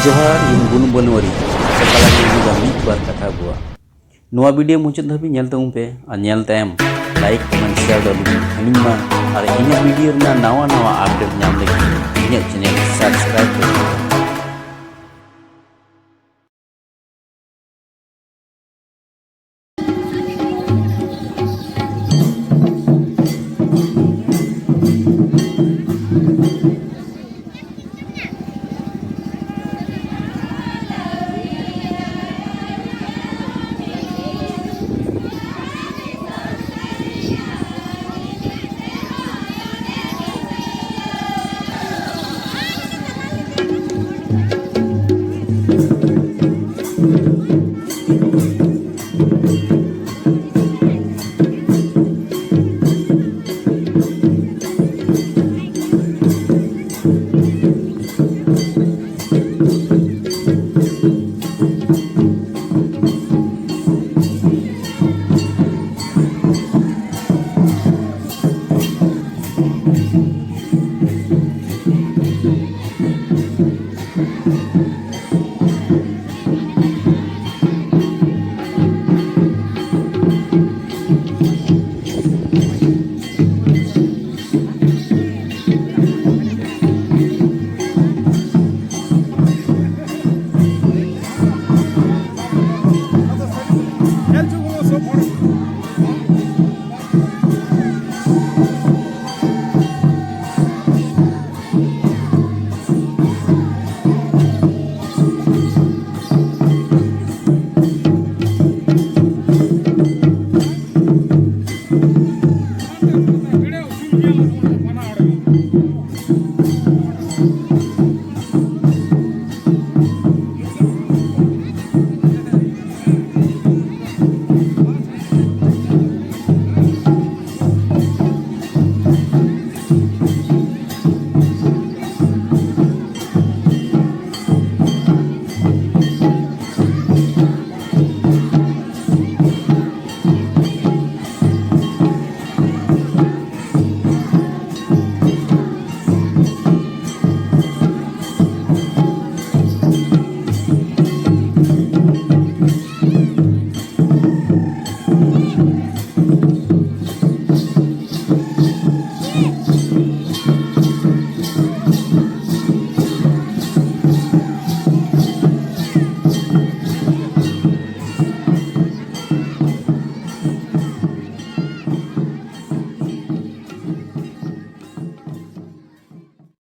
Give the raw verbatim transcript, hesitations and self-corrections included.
ᱡᱚᱦᱟᱨ, ᱤᱧ ᱵᱩᱱᱩ ᱵᱟᱹᱱᱩᱣᱟᱹᱨᱤ᱾ ᱥᱮ ᱠᱟᱞᱟ ᱧᱮᱞ ᱢᱮ ᱢᱤᱫ ᱵᱟᱨ ᱠᱟᱛᱷᱟ ᱟᱵᱚᱣᱟᱜ᱾ ᱱᱚᱣᱟ ᱵᱷᱤᱰᱤᱭᱳ ᱢᱩᱪᱟᱹᱫ ᱫᱷᱟᱹᱵᱤᱡ ᱧᱮᱞ ᱛᱟᱵᱚᱱ ᱯᱮ ᱟᱨ ᱧᱮᱞ ᱛᱟᱭᱚᱢ ᱞᱟᱭᱤᱠ, ᱠᱚᱢᱮᱱᱴ, ᱥᱮᱭᱟᱨ ᱫᱚ ᱟᱞᱚᱵᱤᱱ ᱦᱤᱲᱤᱧ ᱢᱟ᱾ ᱟᱨ ᱤᱧᱟᱹᱜ ᱵᱷᱤᱰᱤᱭᱳ ᱨᱮᱱᱟᱜ ᱱᱟᱣᱟ ᱱᱟᱣᱟ ᱟᱯᱰᱮᱴ ᱧᱟᱢ ᱞᱟᱹᱜᱤᱫ ᱤᱧᱟᱹᱜ ᱪᱮᱱᱮᱞ ᱥᱟᱵᱥᱠᱨᱟᱭᱤᱵ ᱛᱟᱵᱚᱱ ᱯᱮ᱾